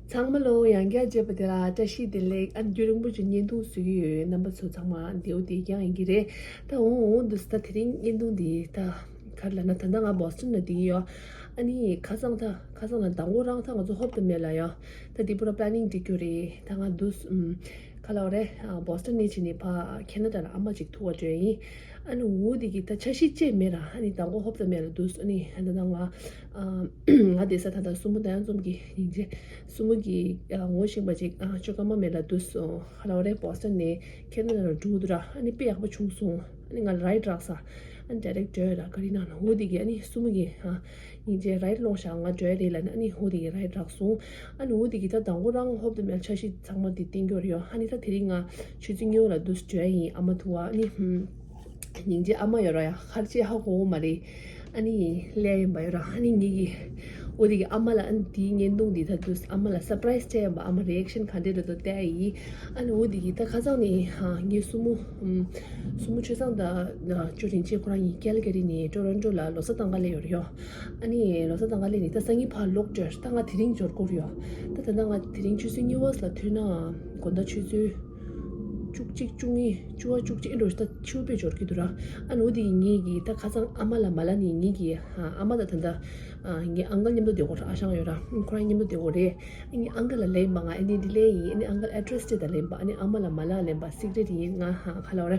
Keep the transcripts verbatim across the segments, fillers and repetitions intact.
ཚང་མ་ལོ་ཡང་བསྐྱར་མཇལ་བ་དེ་ལ་བཀྲ་ཤིས་བདེ་ལེགས། ཨ་རྒྱུན་རིང་པོ་ཅིག་བརྙན་ཐུང་བཟོ་གི་ཡོད། རྣམ་པ་ཚོ་ཚང་མ་མདེའུ་དེ་བརྐྱངས་ཡིན་གྱི་རེད། ད་འོང་འོང་འདུག་ད་དེ་རིང་བརྙན་ཐུང་འདི་ད་ག་རེ་ལབ་ན། ད་ལྟ་ང་བོ་སི་ཊོན་ལ་བསྡད་ཀྱི་ཡོད། ཨ་ནི་ཁ་སང་ད་ཁ་སང་ལ་མདང་དགོང་རང་ད་ང་ཚོ་ཧོབ་ཏེ་མེད་ལ་ཡོད། ད་འདི་པུ་ར་པི་ལེ་ནིང་སྒྲིག་རྒྱུ་རེད། ད་ང་འདུག་ཨམ། ག་ལབ་རེད། ཨ་བོ་སི་ཊོན་ནས་ཕྱིན་ནས་ཕར་ཁེ་ན་ཌ་ལ་ཨ་མ་ཅིག་ཐུག་པར་འགྲོ་ཡ་ཡིན། ཨ་ནི་འོ་དེ་གི་ད་འཆར་གཞི་བཅས་མེད་ར། ཨ་ནི་མདང་དགོང་ཧོབ་ཏེ་མེད་ལ་འདུག་ཨ་ནི་ད་ལྟ་ང་ཨ་ང་བསྡད་ས་ད་ལྟ་སྲུ་མོ་ད་ཡང་འཛོམས་ཀྱི་ཡིན་རྗེས། སྲུ་མོ་གི་ཨ་ངོ་ཤེས་པ་ཅིག་ཨ་ཅོ་ཀ་མ་མེད་ལ་འདུག་སོང་། ག་ལབ་རེད། བོ་སི་ཊོན་ནས་ཁེ་ན་ཌ་ལ་འགྲོ་འདུག་ར། ཨ་ནི་དཔེ་ཡག་པོ་བྱུང་སོང་། ཨ་ནི་ང་ལ་རའིཌ་རག་ས། ཨ་ནི་ཌའི་རེག་ཊ་ལ་ག་རེ་གནང་ན། འོ་དེ་གི་ཨ་ནི་སྲུ་མོ་གི་ཨ་སྙིང་རྗེ་རའིཌ་སློང་ཤག་ང་འགྲོ་ཡ་རེད་ལབ་ནས། ཨ་ནི་འོ་དེ་གི་རའིཌ་རག་སོང་། ཨ་ནི་འོ་དེ་གི་ད་མདང་དགོང་རང་ཧོབ་ཏེ་མེད་ལ་འཆར་གཞི་ཚང་མ་དེ་བསྟན་རྒྱུ་རེད་ཡོད། ཨ་ནི་ད་དེ་རིང་ང་ཆུ་ཚོད་གཉིས་པ་ལ་འདུག་འགྲོ་ཡ་ཡིན། ཨ་མ་ཐུག་པ། ཨ་ནི་ཧུམ། སྙིང་རྗེ་ཨ་མ་ཡོད་ར་ཡ། ཁར་ཆེ་ཧ་གོ་གོ་མ་རེད། ཨ་ནི་སླེབས་ཡིན་པ་ཡོད་ར། ཨ་ནི་ངེད་ཀྱི་འོ་དེ་གི་ཨ་མ་ལ་ཨ་ནི་དེའི་བརྙན་ཐུང་འདི་ད་དུས་ཨ་མ་ལ་སར་པ་རའི་སི་སྤྲད་ཡིན་པ། ཨ་མ་རི་ཨེག་ཤན་ག་འདྲ་རེད་འདུག་བལྟ་ཡ་ཡིན། ཨ་ནི་འོ་དེ་གི་ད་ཁ་སང་ནས་ཧ་ངའི་སྲུ་མོ་ཨམ། སྲུ་མོ་ཆོས་བཟང་དང་ཅོ་རིན་ཆེན་ཁོ་རང་གཉིས་ཀལ་ག་རི་ནས་ཊོ་རོན་ཊོ་ལ་ལོ་གསར་གཏོང་ག་སླེབས་ཡོད་རེད་ཡོ། ཨ་ནི་ལོ་གསར་གཏོང་ག་སླེབས་ནས་ད་སང་ཉིན་ཕར་ལོག་འགྲོ། ད་ང་དེ་རིང་འབྱོར་དགོས་རེད་ཡོ། ད་ད་ལྟ་ང་དེ་རིང་ཆུ་ཚོད་གཉིས་པ་ལ་ཐོན་ན་དགོང་དག་ཆུ་ཚོད་བཅུ་གཅིག་བཅུ་གཉིས་བཅུ་པ་བཅུ་གཅིག་ཨེ་འགྲོ་ཞིག་ད་ཕྱི་པོ་དཔེ་འབྱོར་གྱི་འདུག་ར། ཨ་ནི་འོ་དེ་ངེད་ཀྱི་ད་ཁ་སང་ཨ་མ་ལ་མ་ལབ་ནས་ངེད་ཀྱི་ཨ་མ་དང་ད་ལྟ་ངའི་ཨང་ཀལ་མཉམ་དུ་བསྡད་ཀྱི་ཡོད་ར། ཨ་ཞང་ཡོད་ར། ཁོ་རང་མཉམ་དུ་བསྡད་ཀྱི་ཡོད་རེད། ཨ་ནི་ཨང་ཀལ་ལ་ལབ་པ་ང་ཨ་ནི་འདི་ལས་ཡིན། ཨ་ནི་ཨང་ཀལ་ཨེ་ཌི་རེ་སི་སྤྲད་དང་ལབ་པ། ཨ་ནི་ཨ་མ་ལ་མ་ལབ་ལབ་པ། སི་ཀི་རེ་ཊི་ཡིན། ང་ཧ་ག་ལབ་ར།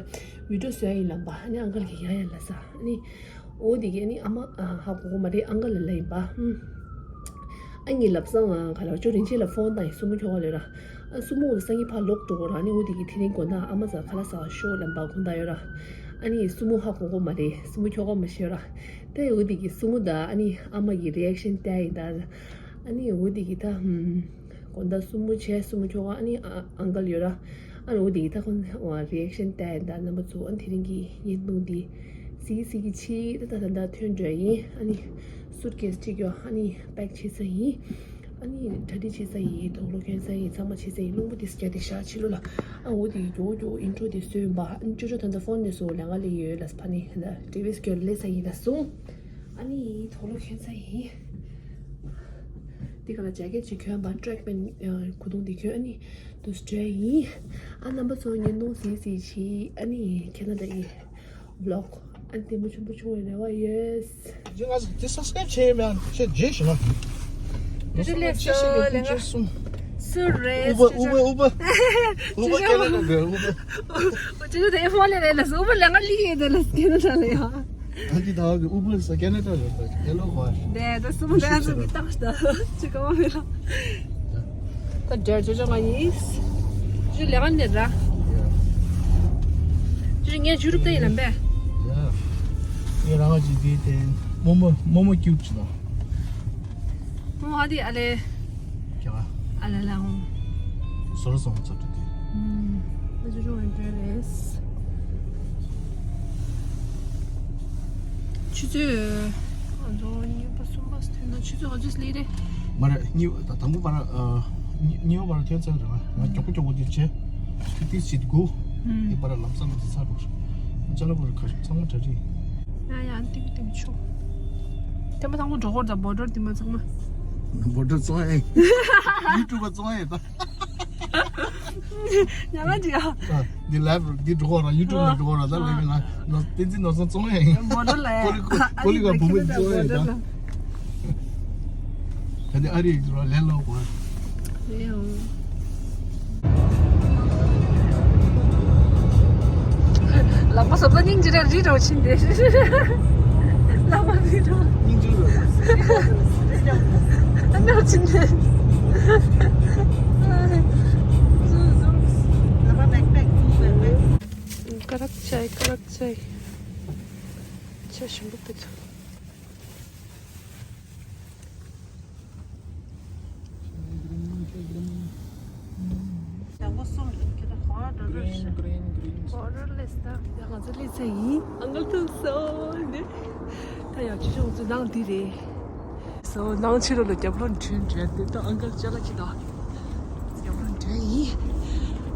བི་ཌི་ཡོ་བཟོ་ཡ་ཡིན་ལབ་པ། ཨ་ནི་ཨང་ཀལ་གྱིས་ཡ་ཡ་ལབ་ས། ཨ་ནི་འོ་དེ་གི་ཨ་ནི་ཨ་མ་ཧ་གོ་གོ་མ་རེད། ཨང་ཀལ་ལ་ལབ་ཡིན་པ། ཨ་ངས་ལབ་སོང་ང་ག་ལ་ཅོ་རིན་ཆེན་ལ་ཕོན་བཏང་ཡིན། སྲུ་མོ་ཁྱོ་ག་ལོས་ར། ཨ་སྲུ་མོ་འོ་སང་ཉིན་ཕར་ལོག་འགྲོ་གོ་ར། ཨ་ནི་འོ་དེ་གི་དེ་རིང་དགོང་དག་ཨ་མ་ཚ་ཁ་ལག་ཟ་ཤོག་ལབ་པ་དགོངས་དག་ཡོད་ར། ཨ་ནི་སྲུ་མོ་ཧ་གོ་གོ་མ་རེད། སྲུ་མོ་ཁྱོ་ག་མ་ཤེས་ར། ད་འོ་དེ་གི་སྲུ་མོ་དང་ཨ་ནི་ཨ་མ་གི་རི་ཨེག་ཤན་བལྟ་ཡིན་ད། ཨ་ནི་འོ་དེ་གི་ད་ཧུམ། དགོང་དག་སྲུ་མོ་བྱས། སྲུ་མོ་ཁྱོ་ག་ཨ་ནི་ཨ་ཨང་ཀལ་ཡོད་ར། ཨ་ནི་འོ་དེ་ད་ཁོང་རི་ཨེག་ཤན་བལྟ་ཡིན་ད། རྣམ་པ་ཚོ་ཨ་ནི་དེ་རིང་གི་བརྙན་ཐུང་འདི་སི་སི་གི་ཆི་ད་ད་ད་ད་ཐོན་འགྲོ་ཡིན། ཨ་ནི་སུཊ་ཀེ་སི་གཅིག་ཡོད། ཨ་ནི་པེག་བྱེད་ས་ཡིན། ཨ་ནི་གྲ་སྒྲིག་བྱེད་ས་ཡིན། དུག་ལོག་གྱོན་ས་ཡིན། ཚང་མ་བྱེད་ས་ཡིན། རླུང་བུ་དེ་སྐྱ་དེ་ཤ་ཕྱི་ལོ་ལ། ཨ་འོ་དེ་མགྱོགས་མགྱོགས་ཨིན་ཊྲོ་དེ་བཟོས་ཡིན་པ། ཨ་ནི་ཅོ་ཅོ་ད་ད་ཕོན་ནས་སུ་ལས་ང་ལས་ཡོད་ལ་ཕ་ནི་ད་ཊི་ཝི་ཨེསི་གྱོན་ལས་ས་ཡིན་ལ་སོང་། ཨ་ནི་དུག་ལོག་གྱོན་ས་ཡིན། འདི་ག་ལ་ཇེ་ཀེཊ་ཅིག་གྱོན་པ། ཊྲེག་པེན་གོས་ཐུང་འདི་གྱོན། ཨ་ནི་དུ་སི་ཊྲེ་ཡིན། ཨ་རྣམ་པ་ཚོ་བརྙན་ཐུང་གཟིགས་གཟིགས་བྱེད། ཨ་ནི་ཁེ་ན་ཌ་ཡི་བི་ལོག་ཨ་ནི་ལྟད་མོ་ཆེན་པོ་བྱུང་བའི་རེ་བ་ཡོད། ཇི་ང་ཚོ་དེ་སབ་སི་ཀ་རེབ་བྱས་མེད་ཨ་ནི་ཁྱེད་རྗེས་ཞུ་ན། ཇི་ལེགས་སོ་ལེགས་ང་། སུ་རེད། ཨུ་བ་ཨུ་བ་ཨུ་བ། ཨུ་བ་ཁེ་ན་ཌ་འདྲ་ཨུ་བ། ཨུ་ཅི་ལ་དེ་ཧྥོ་ལེ་རེད་ལ་སུ་ཨུ་བ་ལ་ང་ལི་ཡེ་དེ་ལ་ཁེ་ན་ཌ་ལ་ཡ། ཨ་ཅི་ད་གི་ཨུ་བ་ས་ཁེ་ན་ཌ་རེད་ད་ཁེ་ལོ་གོ། དེ་ད་སུ་མ་ད་ཡ་སུ་མི་ཏང་ཤ་ད་ཅི་ག་བ་མེད་ལ། ད་འདྲ་ཅོ་ཅོ་ང་ཡིན། ཅོ་ལེ་ང་ནི་ར། ཅོ་ངས་ཇུ་རུབ་ད་ཡིན་ལ་མེ། ཡ། ངས་རང་ག་ཅིག་དེ་དེ་མོ་མོ་མོ་མོ་ཀྱུབ་ཅི་ད། མོ་ཨ་དེ་ཨ་ལེ། ཀྱ་ག་ཨ་ལེ་ལ་ཧོང་། སོ་ར་སོང་ཚ་ཏུ་དེ། ཨུམ། ཨ་ཅོ་ཅོ་ང་འདྲ་རེད། ཆུ་ཚོད་ང་ཚོ་གཉིས་པ་གསུམ་པ་ཐོན་ན་ཆུ་ཚོད་ག་ཚོད་སླེབས་རེད། མ་རེད། གཉིས་པ་ད་དང་པོ་པ་ར་ཨ་གཉིས་གཉིས་པ་པ་ར་ཐོན་ཚར་རེད། ང་མགྱོགས་པོ་མགྱོགས་པོ་འདིར་བྱས། ཏི་ཏི་ཞིག་སྒུག་ཨུམ། དེ་པ་ར་ལམ་སང་ལམ་སང་ཚར་འགྲོ། ཅ་ལག་པ་ར་ག་ཚང་མ་གྲ་སྒྲིག་ཡ་ཡ་ཏིག་ཏིག་ཆུ། དེ་མ་ཚང་མ་འགྲོ་གོ་ད་བོ་ཌར་དེ་མ་ཚང་མ། བོ་ཌར་བཙོང་ཡ། ཡུ་ཊུབ་པ་བཙོང་ཡ་ད། ཉ་ལ་ཅི་ཡ། ཨ། འདི་ལའིབ་འདི་འགྲོ་གོ་ར་ཡུ་ཊུབ་ལ་འགྲོ་གོ་ར་ད་ལ་ཡིན་ན་ནོ་བསྟན་འཛིན་ནོར་བཟང་བཙོང་ཡ་ཡིན། བོ་ཌར་ལ་ཡ། ཀོ་ལི་ཀོ་ཀོ་ལི་ཀ་བུ་མོ་བཙོང་ཡ་ཡིན་ད། ད་འདི་ཨ་རི་ཡིག་འགྲོ་ལེན་ལོ་གོ། ལག་པ་སོབ་ལ་སྙིང་རྗེ་རེ་རི་རོ་ཕྱིན་ཏེ། ལག་པ་རི་རོ། སྙིང་རྗེ་རེ། ཨ་ནོ་ཕྱིན་ཏེ། ཀ་རག་ཅའི་ཀ་རག་ཅའི། ཆ་ཞིམ་པོ་པེ་ཚོ། ཡང་པོ་གསུམ་གྱི་ཁྱེད་ད་གོ་ར་འགྲོ་རོགས་ཤིག་གོ་ར་ལས་ད་ཡང་ང་ཚོ་ལས་ཚེ་ཡིན། ཨང་ཀལ་ཐུག་སོང་ནི། ད་ཡང་ཅི་ཅོང་ཚོ་ནང་འདི་རེད། སོ་ནང་ཕྱི་རོལ་ལ་རྒྱབ་ལོག་འདྲེན་འདྲེན་དེ་ད་ཨང་ཀལ་ཅ་ལག་ཅི་ད། ཡག་པོ་འདྲ་ཡིན།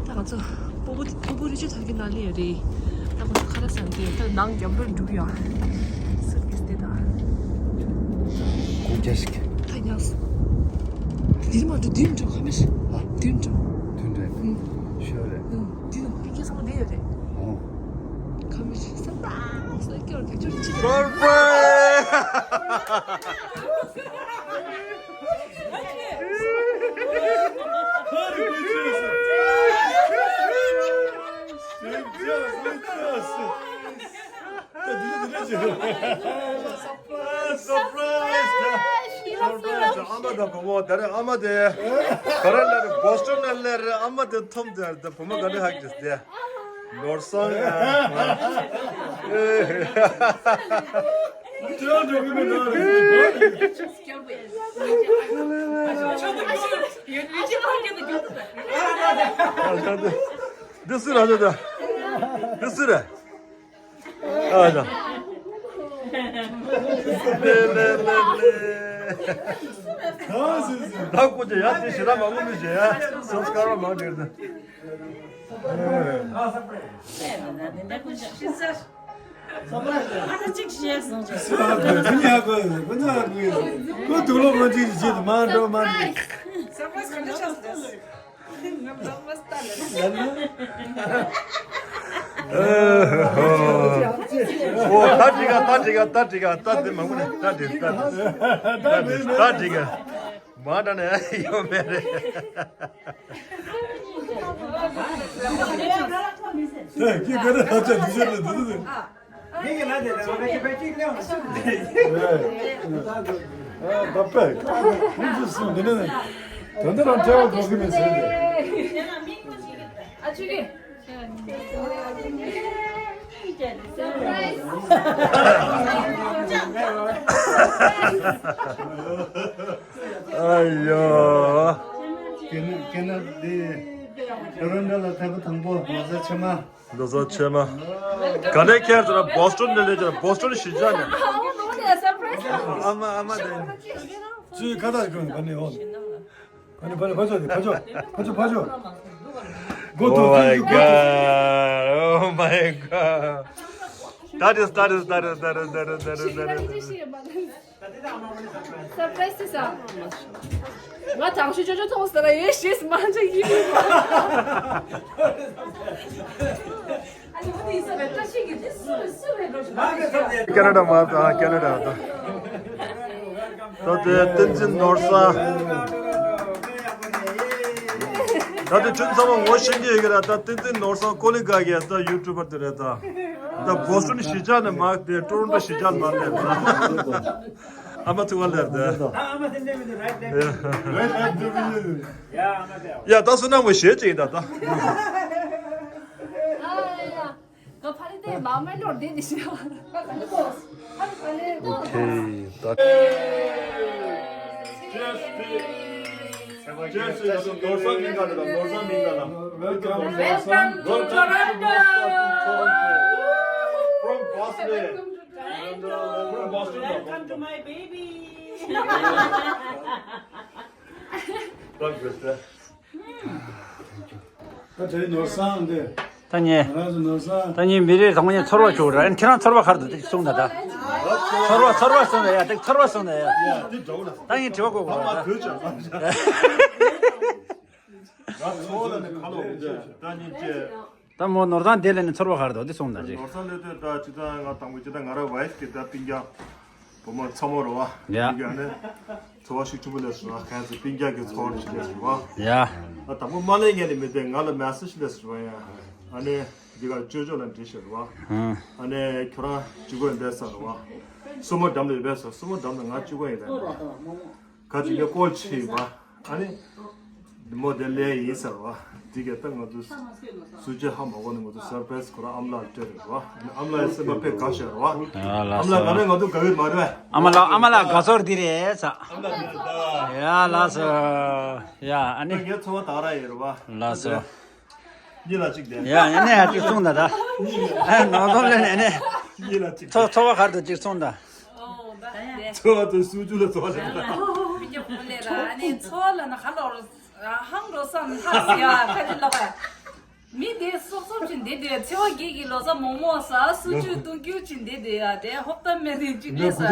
ད་ང་ཚོ་སྤོ་བོ་སྤོ་བོ་རི་ཅོ་ཐར་གི་ནང་ལ་ཡོད་རེད། ད་ང་ཚོ་ཁ་ལག་ཟ་གི་ད་ནང་རྒྱབ་ལོག་འགྲོ་གི་ཡོད། སུར་ཀེས་དེ་ད། ཁོང་ཅག་ཞིག་ད་ཉག་སོ། དེ་མ་འགྲོ་བདུན་འགྲོ་ཁ་མེད། བདུན་འགྲོ། བདུན་འགྲོ། ཨུ། ཤོད་རེད། ཨུ། དེ་ནང་པི་ཀེ་ཚང་མ་བསྡད་ཡོད་རེད། ཨོ། ཁ་མེད་སར་པ་རའི་སི་སྐྱོར་དེ་ཅོ་ཅི་རེད། སར་པ་རའི་སི། ད་འདི་འདི་འདྲ་བྱེད། སར་པ་རའི་སི། སར་པ་རའི་སི། ཨ་མ་དང་བུ་མོ་ད་རེས་ཨ་མ་དེ་ག་རེ་ལབ་རེད། བོ་སི་ཊོན་ནས་སླེབས་རེད། ཨ་མ་དེ་འཐོམ་དེ་ད་བུ་མོ་ག་འདྲ་ཧ་གི་དེ་ནོར་སང་ཨ། འདི་སུ་རེད། འདི་སུ་རེད། ཨ་ད། ལེ་ལེ་ལེ་ལེ། ད་ཀུ་ཅེ་ཡ་དེ་ཞེ་དྲག་མང་པོ་མི་བྱེད་ཡ། སབ་སི་ཀ་རའིབ་མང་དེར་ད། ཨ་ད་ཅིག་བཤད་སོང་ཅིག་སུ་ལ་ཁོས་ཁོ་ཉག་ཁོས་ཁོ་ཉག་ཁོས་ཁོ་དུག་ལོག་ཁོ་ཅིག་བྱེད་དུ་མ་འགྲོ་མ་འགྲོ། སར་པ་རའི་སི་ག་འདྲ་ཆགས་སོང་། ཨོ། ད་འགྲིག་ག་ད་འགྲིག་ག་ད་འགྲིག་ག་ད་འདི་མང་པོ་ནས་ད་འགྲིག་ད་འགྲིག་ད་འགྲིག་ད་འགྲིག་ག་མ་འདྲ་ནས་ཡོད་མེད་རེད། ད་ཀི་ག་རེ་ཧ་ཅང་འདི་ཤོད་ནས་འདི་འདི། ཨ་ཡོ། ཀེ་ན་ཀེ་ན་ཌའི་ཊོ་རོན་ཊོ་ལ་ཐེངས་དང་པོ་ལོ་གསར་ཆེན་མོ། ལོ་གསར་ཆེན་མོ། ག་ནས་ཁྱེར་ཟེར་ན་བོ་སི་ཊོན་ནས་ལས་ཀྱང་བོ་སི་ཊོན་གཞིས་ཆགས་ནས། ཨ་མ་ཨ་མ་དེ། ཅི་ཁ་བཏགས་གོན་ག་ནས་འོང་། ག་ནས་ཕ་ཕ་ཕ་ཕ་ཕ་ཕ་ཕ་ཕ་ཕ། Go to Oh my thank you, go to God. Oh my God. That is, that is, that is, that is, that is, that is, that is. སར་པ་རའི་སི་ཟེར། ང་དང་ཤོས་ཅོ་ཅོ་མཐོང་ཟེར་ཡེ་ཤེས་མ་ཅིག་ཡིན། ཨ་ནི་འོ་དེ་ཡིན་ས་རེད། བཀྲ་ཤིས་ཀྱི་དེ་སུ་རེད་སུ་རེད་འགྲོ་ཤི་ན། ཁེ་ན་ཌ་མ་ད་ཁེ་ན་ཌ་ད། ད་དེ་བསྟན་འཛིན་ནོར་བཟང་། ད་དེ་ཁྱོད་ཚང་མ་ངོ་ཤེས་ཀྱི་ཡོད་ཀྱི་རེད། ད་བསྟན་འཛིན་ནོར་བཟང་ཀོ་ལི་གྷལ་གྱི་ད་ཡུ་ཊུབ་པར་དེ་རེད་ད། ད་བོ་སི་ཊོན་གཞིས་ཆགས་ནས་མར་དེ་ཊོ་རོན་ཊོ་གཞིས་ཆགས་ནས་མར་སླེབས་ད། ཨ་མ་ཚུགས་པ་ལེར་དེ། ཡ་ད་བསོད་ནམས་ཀྱི་གཞས་ཅིག་ཡིན་ད་ད། ཨོ་ཁེ་ད། ནོར་བཟང་མིང་ག་ལ། ནོར་བཟང་མིང་ག་ལ། Welcome to Toronto. From Boston. From Boston. Welcome to my baby. ད་ཉེ། ང་རང་ཚོ་ནོར་བཟང་། ད་ཉེ་མི་རེ་དང་ཉེ་ཚོར་བ་བྱུང་ར། ཨན་ཁྱེད་རང་ཚོར་བ་ག་རེ་འདུག་དེ་གསུངས་ད་ད། ཚོར་བ་ཚོར་བ་གསུངས་ད་ཡ། དེ་ཚོར་བ་གསུངས་ད་ཡ། ད་ངས་དྲི་བ་གོ་གོ་ར་ད། ང་ཚོ་ལ་ནི་ཁ་ལོ་ད་ཉིན་བཅས། ད་མོ་ནོར་བཟང་དེ་ལས་ནི་ཚོར་བ་ག་རེ་འདུག་དེ་གསུངས་ད་ཅིག་ནོར་བཟང་ལས་དོན་ད་ཅི་ད་ང་དང་པོ་ཅི་ད་ང་ར་ཝའི་ཕི་གི་ད་སྤུན་ཀྱག་བུ་མོ་ཚ་མོ་རེད་བ། ཡ། སྤུན་ཀྱག་ནི་ཚོར་བ་ཤུགས་ཆེན་པོ་སླེབས་སོང་། ང་གང་ཚེ་སྤུན་ཀྱག་གི་ཚོར་བ་ཞིག་སླེབས་སོང་བ། ཡ། ད་དང་པོ་མ་ལས་ངན་ནི་མི་དེ་ང་ལ་མེ་སེ་ཇི་སླེབས་སོང་བ། ཡ། ཨ་ནི་འདི་གར་ཅོ་ཅོ་ལ་འདྲི་ཤེས་རེད་བ། ཨ་ནི་ཁྱོད་རང་ཅི་དགོས་འདས་ས་རེད་བ། སྲུ་མོ་འགྲམ་ལ་ཡོད་པས་སོ། སྲུ་མོ་འགྲམ་ལ་ང་ཅི་དགོས་ཡིན་ད་རེད་བ། ག་ཅིག་གི་སྐོར་ཆེ་ཡིན་པ། ཨ་ནི། མོ་དེ་ལས་ཡིན་ཟེར་བ། དེ་གས་ད་ང་ཚོ་སུ་ཅི་ཧ་མ་གོ་ནི་ང་ཚོ་སར་པ་རའི་སི་ཁོ་རང་ཨ་མ་ལགས་སྤྲད་རེད་བ། ཨ་ནི་ཨ་མ་ལགས་ཡ་སེམས་པ་དཔེ་དགའ་ཤོས་རེད་བ། ཨ་ལགས་ཨ་མ་ལགས་ག་ནས་ང་ཚོ་དགའ་བའི་མ་རེད་བས། ཨ་མ་ལགས་ཨ་མ་ལགས་དགའ་ཚོར་འདི་རེད་ས། ཨ་མ་ལགས་ད། ཡ་ལགས་སོ། ཡ་ཨ་ནི། ངའི་ཚོར་བ་དག་ར་ཡིན་རེད་བ། ལགས་སོ། གཉིས་ལ་གཅིག་བསྡད། ཡ་ཡ་ནས་ཡ་གཅིག་གསུངས་ད་ད། ཨ་ནོར་དོན་ལས་ནས་ནས། གཉིས་ལ་གཅིག་ཚོ་ཚོ་བ་གར་དུ་གཅིག་གསུངས་ད། ཚོ་བ་དུ་སུ་ཅུ་ལ་ཚོ་བ་ལས་ད། མི་སྐྱ་བུ་ལས་ར་ཨ་ནི་ཚོ་ལ་ན་ཧ་ལོ་ར་ཧང་རོ་སམ་ཧ་སི་ཡ་ཁ་ཅི་ལོ་ག་ཡ། མི་དེ་སོག་སོག་ཅིག་འདི་དེ་ཚེ་བ་གི་གི་ལོ་ས་མོ་མོ་ས་སུ་ཅུ་ཏུང་ཀྱུ་ཅིག་འདི་དེ་ཡ་དེ་ཧོབ་ཏ་མེ་དེ་ཅིག་ལས་ས།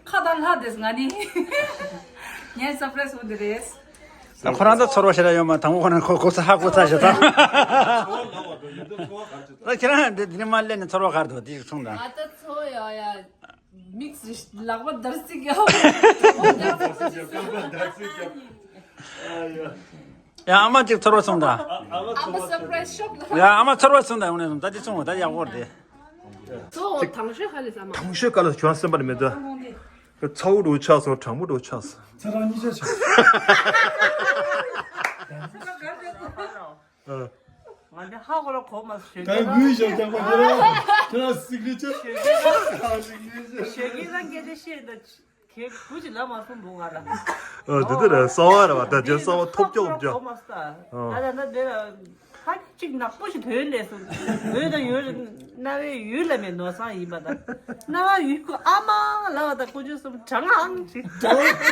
ཁ་དང་ལྷ་དེ་ང་ནི། ངའི་སར་པ་རའི་སི་འོ་འདི་རེད། ད་ཁོ་རང་ད་ཚོར་བ་ཞེ་དྲག་ཡོད་མ། དང་པོ་ཁོ་རང་ཁོ་ཁོ་ཚོ་ཧ་གོ་ཚར་ཞེ་ད། ད་ཁྱེད་རང་འདི་འདི་ནས་མར་སླེབས་ནས་ཚོར་བ་ག་རེ་འདུག་དེ་ཞིག་གསུངས་དང་། ཨ་ད་ཚོ་ཡ་ཡ་མིག་སི་ལག་པ་འདར་སིག་ཡ། ཡ་ཨ་མ་ཅིག་ཚོར་བ་གསུངས་དང་། ཨ་མ་སར་པ་རའི་སི་ཤོག་ལ། ཡ་ཨ་མ་ཚོར་བ་གསུངས་དང་། འོ་ནས་ད་ཅི་གསུངས་ད་ཡག་པོ་རེད། ཚོ་དང་ཤོས་ག་ལ་ཟ་མ། དང་ཤོས་ག་ལ་ཁྱོད་སེམས་པ་ནས་མེད་ད། ཚ་བོ་འགྲོ་ཆགས་སོང་། གྲང་མོ་འགྲོ་ཆགས་སོང་། ཚེ་རང་གཉིས་ཆ་ཆགས། ང་འདི་ཧ་གོ་ལ་གོ་མ་སོང་། ད་དགུའི་ཞབས་རྐྱང་པ་ཁྱེད་རང་ཁྱེད་རང་སིག་ནི་ཅར། ཞེ་གི་རང་སྐད་ཆ་བཤད་ད་ཁྱེད་དགུ་ཅིག་ལབ་མ་སོང་འདུག་ང་ལ། ཨ་འདི་འདི་རེད། གསང་བ་རེད་བ། ད་ཁྱེད་གསང་བ་ཐོབ་སྐྱོ་སྐྱོ། གོ་མ་སོང་། ད་ད་ད་འདི་ལ། ཁ་ཅིག་ནག་པོ་ཞིག་དོན་ལས་སོང་། འོད་དང་ཡོད་རེད། རྣ་བའི་ཡུལ་ལ་མེད་ནོར་བཟང་ཡིན་པ་དང་། རྣ་བ་ཡུལ་ཁུ་ཨ་མ་ལ་བ་དང་ཀུ་ཅོ་གསུམ་གྲང་ཨང་ཞིག་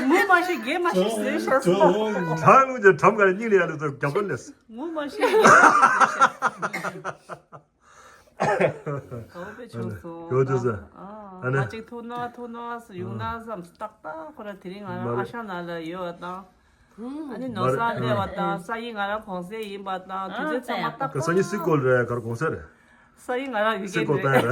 ངུ་མ་ཤེས་རྒྱལ་མ་ཤེས་ཟེར་ཤག་སོང་། གྲང་ངུ་ཅན་གྲམ་ག་ནས་སྙིང་ལ་ཡར་ལ་ཚོ་རྒྱབ་ལ་ལས། ངུ་མ་ཤེས་རྒྱལ་མ་ཤེས་ཟེར་ཤག་ག་བོ་པའི་ཆུང་སོང་། ཡོད་དུས་ཟེར། ཨ་ནི། ང་ཅིག་ཐུག་ན་ཐུག་ན་ཡོང་ན་བསམ་ཏག་ཏག་ཁོ་ར་དེ་རིང་ང་རང་ཨ་ཤང་ནང་ལ་ཡོད་པ་དང་། ཨ་ནི་ནོར་བཟང་སླེབས་པ་དང་། ས་ཡི་ང་རང་གོང་གསལ་ཡིན་པ་དང་། དུས་ཚོད་ཚང་མ་ཏག་ཏག་ག་ས་ཡི་སི་ཀོལ་རེད། གར་གོང་གསལ་རེད། ས་ཡི་ང་རང་ཡུལ་སི་ཀོལ་རེད།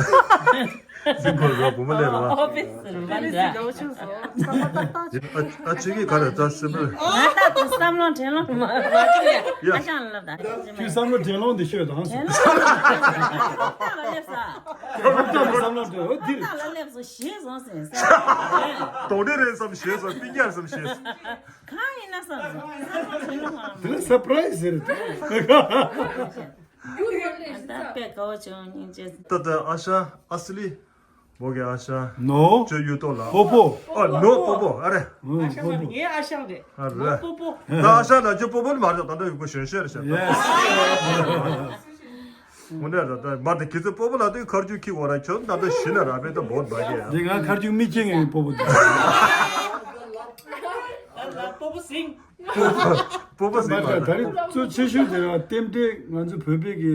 སི་ཀོལ་རེད། བུ་མོ་སླེབས་རེད་བ། ཨོ་ཕི་སི་རུ་མ་རེད། དེ་ནི་སི་དགའ་བོ་ཆུང་སོང་། ཚང་མ་ཏག་ཏག་ཅིག་ཨ་ཨ་ཅིག་གིས་ག་རེ་ད་སེམས་པ། ང་ད་དུ་བསམ་བློ་དྲན་ལོང་མ་མ་བྱུང་ཡ། ཨ་ཞང་ལབ་ད། ཁྱོད་བསམ་བློ་དྲན་ལོང་འདི་ཤོད་དང་། དྲན་ལོང་མ་ད་ལ་སླེབས་ས། ཁྱོད་བསམ་བློ་དྲན་ཨོ་འདིར། ད་ལ་སླེབས་སོ་ཞེས་སོང་ཟེར་ས། དོགས་འདྲི་རེད་བསམ་ཞེས་སོང་། སྤུན་ཀྱག་བསམ་ཞེས་སོང་། གང་ཡིན་ན་བསམ་སོང་། བསམ་བློ་དྲན་ལོང་མ་ལ། དེ་ལ་སར་པ་རའི་སི་ཟེར། ད་དཔེ་དགའ་བོ་བྱུང་སྙིང་རྗེ། ད་ད་ཨ་ཤ་ཨ་སི་ལི། མོ་གི་ཨ་ཤ། ནོ། ཅོ་ཡུ་ཏོ་ལ། པོ་པོ། ཨ་ནོ་པོ་པོ་ཨ་རེ། ཨ་ཤ་པོ་པོ། ངའི་ཨ་ཤ་རེད། ཨ་རེ། པོ་པོ། ད་ཨ་ཤ་ལ་ཅོ་པོ་པོ་ལ་མ་རེད། ད་ད་ཡུ་གུ་ཞོན་ཤེར་ཤ། ཡེ་སི། མོ་ནས་ད་ད་མ་ད་ཁྱེད་ཚོ་པོ་པོ་ལ་དུས་ཁར་ཅུ་ཁྱི་འོ་ར་ཁྱོད་ད་ད་ཤི་ན་ར་བེ་ད་བོད་བ་གི་ཡ། འདི་ང་ཁར་ཅུ་མི་ཁྱི་ངའི་པོ་པོ་འདི། པོ་པོ་སིང་། པོ་པོ་སིང་མ་ད་ད་རེད། གཙོ་ཆེ་ཤོས་དེ་ར་རྟེན་འབྲེལ་ང་ཚོ་བོད་པའི་གི་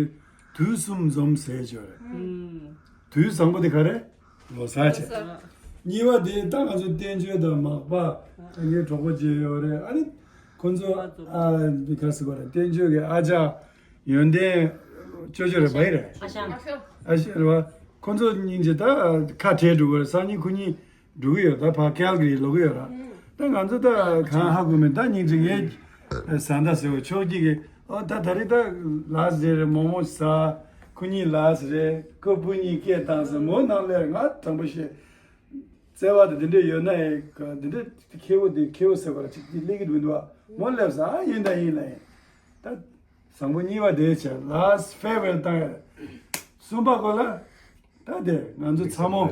དུས་གསུམ་འཛོམས་ཟེར་ཅོ་རེད། དུས་བཟང་པོ་དེ་ག་རེ། ལོ་གསར་བྱས། གཉིས་པ་དེ་ད་ང་ཚོ་བསྟན་ཆོས་དང་མག་པ་ད་ངའི་གྲོགས་པོ་བརྗེ་ཡོད་རེད། ཨ་ནི་ཁོ་ཚོ་ཨ་འདི་ག་ཟེར་བ་རེད། བསྟན་ཆོས་ཀྱི་ཨ་ཅག་ཡོན་ཏན་ཅོ་ཅོ་རེད་བ་ཡི་རེད། ཨ་ཞང་། ཨ་ཞང་རེད་བ། ཁོ་ཚོ་སྙིང་རྗེ། ད་ཁ་བྲལ་འགྲོ་གི་རེད། སང་ཉིན་ཁུ་ཉིན་འགྲོ་གི་ཡོད། ད་ཕར་ཀལ་གི་རི་ལོག་གི་ཡོད་ར། ད་ང་ཚོ་ད་གང་ཧ་གོ་མེད། ད་སྙིང་རྗེ་ངའི་བཟའ་ཟླ་ཟེར་བ་ཆོས་སྐྱིད་ཀྱི་ཨོ་ད་ད་རེས་ད་ལགས་ཟེར་མོག་མོག་ཟ། ཁུ་ཉིན་ལགས་རེད། ཁོ་བུ་གཉིས་སྐད་བཏང་ཟེར། མོ་ནང་ལས་ང་དྲང་པོ་བཤད། བརྩེ་བ་དེ་འདི་འདྲས་ཡོད་ན་ཨེ་འདི་འདྲས་ཁེ་བོ་དེ་ཁེ་བོ་ཟེར་བ་ཅིག་དེ་སླེབས་ཀྱི་མི་འདུག་ཨ། མོ་སླེབས་ས་ཨ་ཡིན་ད་ཡིན་ལ་ཡིན། ད་བཟང་པོ་གཉིས་པ་དེ་བྱས་ལ་ཕེར་ཝེལ་བཏང་ཡ། གསུམ་པ་ཁོ་ལ། ད་དེ་ང་ཚོ་ཚ་མོ།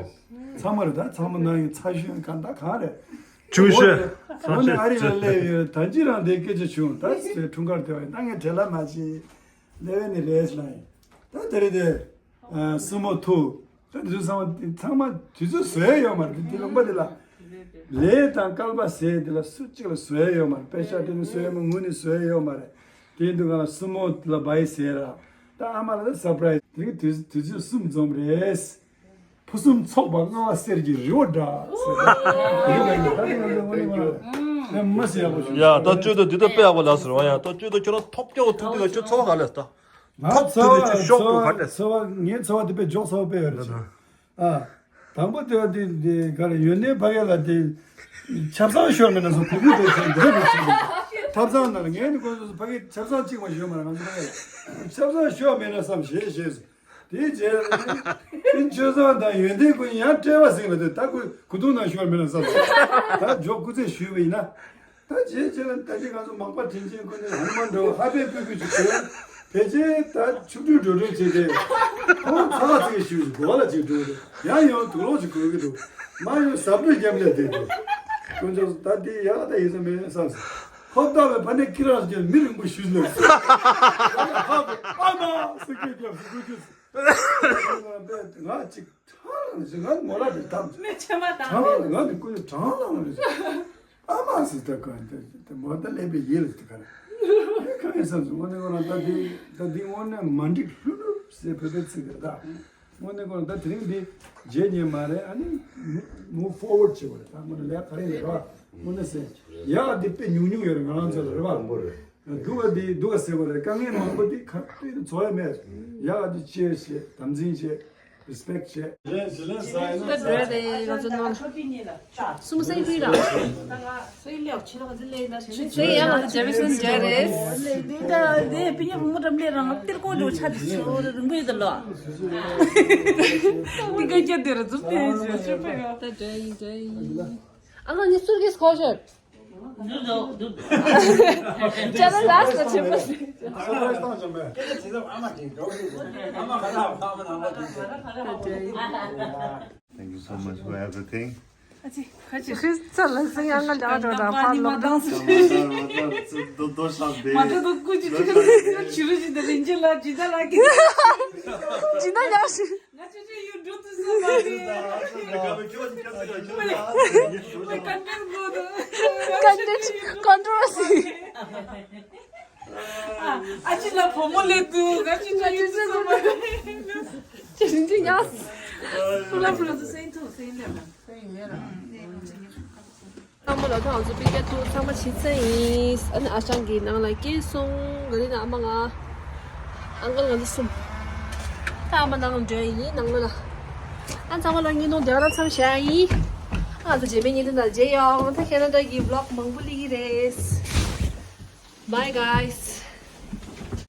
ཚ་མོ་རེད། ད་ཚ་མོ་ནང་གི་ཚ་ཤོས་གང་ད་གང་རེད། ཆུང་ཤོས། འོ་ནས་ཨ་རི་ལ་སླེབས་ཡོད། ད་ཅི་རང་དེ་སྐད་ཆ་བྱུང་། ད་ཚེ་འཁྲུངས་སྐར་དེ་བ་ཡིན་ད་ངས་བྲེལ་ལ་མ་བྱེད། སླེབས་ནི་རེད་ལ་ཡིན། ད་དེ་རེད་དེ། ཨ་སྲུ་མོ་ཐུག་ད་དེ་ཚོ་ཚང་མ་ཚང་མ་དུས་ཚོད་བཟོས་ཡོད་མ་རེད། དེ་ལུང་པ་དེ་ལ་ལས་དང་སྐལ་པ་ཟེར་དེ་ལ་སུ་གཅིག་ལ་བཟོས་ཡོད་མ་རེད། པེ་ཤ་དེ་ནི་བཟོས་ཡོད་མ། ངུ་ནི་བཟོས་ཡོད་མ་རེད། དེ་ཡིན་དུས་གང་ལ་སྲུ་མོ་ལ་བའི་ཟེར་ར། ད་ཨ་མ་ལ་ད་སར་པ་རའི་སི། དེ་གི་དུས་དུས་ཚོད་གསུམ་འཛོམས་རེད། ཕུན་སུམ་ཚོགས་པ་མངའ་བ་གསེར་གྱི་རི་བོ་འདྲ་ཟེར། དེ་གི་ད་དེ་ང་ཚོ་ངོ་ནི་ང་ལ་མ་ཟེར་ཡག་པོ་བྱུང་། ཡ་ད་ཅོ་ད་འདི་ད་དཔེ་ཡག་པོ་ལ་ཟེར་བ། ཡ་ད་ཅོ་ད་ཁྱོད་རང་ཐོབ་སྐྱོ་བ་ཐུག་དུས་ལ་ཁྱོད་ཚོ་བ་ག་ལས་ད། ང་ཚོ་བ་ཚོ་བ་ཚོ་བ་ངའི་ཚོ་བ་དེ་དཔེ་འཇོག་ཚོ་བ་དཔེ་ཡོད་རེད། ཨ། དང་པོ་དེ་བ་དེ་དེ་ག་རེ་ཡོན་ཏན་ཕ་གི་ལ་དེ་ཆབ་གསང་ཤོར་མེད་ན་བསམ། གུ་གུ་དེ་ཚོ་འདི་འདྲ་མི་བྱེད་གི། ཐབ་ཚང་ནང་ལ་ངས་ནི་ཁོང་ཚོ་ཕ་གི་ཆབ་གསང་གཅིག་མ་ཤོར་མ་རེད། ང་ཚོ་ཕ་གི་ལ་ཆབ་གསང་ཤོར་མེད་ན་བསམ་ཞེས་ཞེས་སོ། དེའི་རྗེས་ལ་ནི་ཆོས་བཟང་དང་ཡོན་ཏན་ཀུན་ཡང་བཀྲེས་པ་ཟིན་ལ་དེ་ད་ཁོ་གུ་དུང་ནང་ཤོར་མེད་ན་བསམ། ད་འཇོག་སྐུ་ཚེ་ཞུས་པ་ཡིན་ན། ད་རྗེས་རྗེས་ལ་ད་ཅི་ང་ཚོ་མག་པ་དྲིན་ཆེན་ཁོ་ནས་ཧ་ནུ་མན་འདྲ་བོ་ཧ་པའི་སྤུ་གུ་ཅིག་གོན། ཕལ་ཆེར་ད་ཆུ་ཕྲུག་འགྲོ་གྲོན་བྱས་ཏེ། ཁོང་ཚ་བ་ཚིག་ཞུ་མགོ་ལ་ཅིག་འགྲོ་རེད། ཡང་ཡང་དུག་ལོག་ཅིག་གོན་གི་འདུག་མ་ཡང་ཟབ་འགྲོས་རྒྱབ་ལས་དེ་འདུག་དཀོན་མཆོག་ད་དེ་ཡག་ད་ཡིན་ས་མེད་བསམ་སོང་། ཧོབ་ཏ་བའི་ཕ་ནས་ཀི་རང་ཅན་མི་རིང་པོ་ཞུས་ལ། ཧ་གོ་ཨ་མ་སུ་སྐད་རྒྱབ་སུ་དགོས་རྒྱུ། ང་ཅིག་གྲང་ལངས་ཟིན། ང་ངོ་ལ་དེ་དམ་མི་ཆེ་མ་དང་གྲང་ལངས། ང་དེ་ཀུན་གྲང་ལངས་རེད། ཨ་མ་སི་ད་ག་དེ་མོ་ད་ལེན་པའི་ཡིད་ལ་དེ་ག་རེད། ཨེ་གང་ཡིན་བསམ་སོང་། དངོས་གནས་ཁོ་རང་ད་དེ་ད་དེ་དངོས་གནས་མ་འགྲིག་ལྷུ་ལྷུ་ཟེར་བོད་པའི་ཚིག་རེད་ད། དངོས་གནས་ཁོ་རང་ད་དེ་རིང་འདི་རྗེས་ཉེས་མ་རེད། ཨ་ནི་move forward བྱེད་དགོས་རེད། ད་དངོས་གནས་ལས་ག་རེ་ཡིན་རོགས། དངོས་གནས་ཟེར། ཡག་འདི་དཔེ་ཉུང་ཉུང་ཡོད་རེད། ང་རང་ཚོ་ལ་རེད་པ། སྡུག་ག་འདི་སྡུག་ག་ཟེར་བ་རེད། དཀའ་ངལ་མང་པོ་འདི་ག་དུས་ཚོར་ཡ་མེད། ཡག་འདི་ཅེར་བྱེད། དམ་འཛིན་བྱེད། རེ་སི་པེག་བྱེད། ད་འགྲོ་རེད། ང་ཚོ་ནང་སུམ་སེང་ཕི་ར། སེང་ལེའོ་ཆི་ལ་ག་ཚི་ལེ་ན་ཆི་ལེ། སེང་ཡང་ང་ཚོ་ཇེ་རི་སན་ཇེ་རེད། འདི་ད་འདི་པི་ཉ་བུ་མོ་འགྲམ་ལས་རང་ལ་གཏེར་ཀོ་འགྲོ་ཆ་དེ་ཚོ་རིང་པོ་ཡོད་ད་ལོ། འདི་ག་རྒྱ་དེ་ར་ཛུར་དེ་ཞུ་ཆུ་པ་ཡོད། ད་འདྲ་ཡིན་འདྲ་ཡིན། ཨ་ང་ནི་སུར་གིས་གོ་ཤོད། ཅ་ལ་ལ་སི་ཆེ་པོ། Thank you so much for everything. ཁྱི་ཚ་ལ་སི་ཡང་ང་ལ་འགྲོ་ད་ཕར་ལོག་དང་། མ་འགྲོ་ད་ཀུ་ཅི་ཅི་རུ་ཅི་ད་རིན་ཅི་ལ་ཇི་ད་ལ་གི་ཇི་ད་ཡང་ཞིག་ང་ཆུ་ཆུ་ཡུ་འགྲོ་དུས་སུ་མ་རེད། ཀ་འདྲེན་དགོས་འདུག་ཀ་འདྲེན་ཀོན་ཊོ་བར་སི། ཨ་ཅི་ལ་བུ་མོ་ལས་འདུག་ང་ཆུ་ཆུ་ཡུ་དུས་སུ་མ་རེད། ཅི་ཞིག་ཅི་ཡང་། ཕུ་ལ་ཕུ་ལ་དུ་སེང་ཐུ་སེང་ལེ་མ་སེང་མེ་ར། ཚང་མ་ལ་ཐང་ཚོ་པི་ཀེ་ཏུ་ཚང་མ་ཕྱི་ཚེ་ཡིན། ཨ་ནི་ཨ་ཅང་གི་ནང་ལ་སྐྱེས་སོང་། ག་རེ་ན་ཨ་མ་ང་། ཨང་ཀལ་ང་ཚོ་གསུམ། ད་ཨ་མ་ནང་ལ་འགྲོ་ཡིན་ནང་ལོ་ལ། ཨ་ཚང་མ་ལ་ཉིན་ནོ་འདི་ག་རང་མཚམས་བཞག་ཡིན། ཨ་ཚོ་རྗེས་མའི་ཉིན་དུ་ན་མཇལ་ཡོང་། ད་ཁེ་ན་ཌ་གི་བི་ལོག་མང་པོ་སླེབས་ཀྱི་རེད། Bye guys.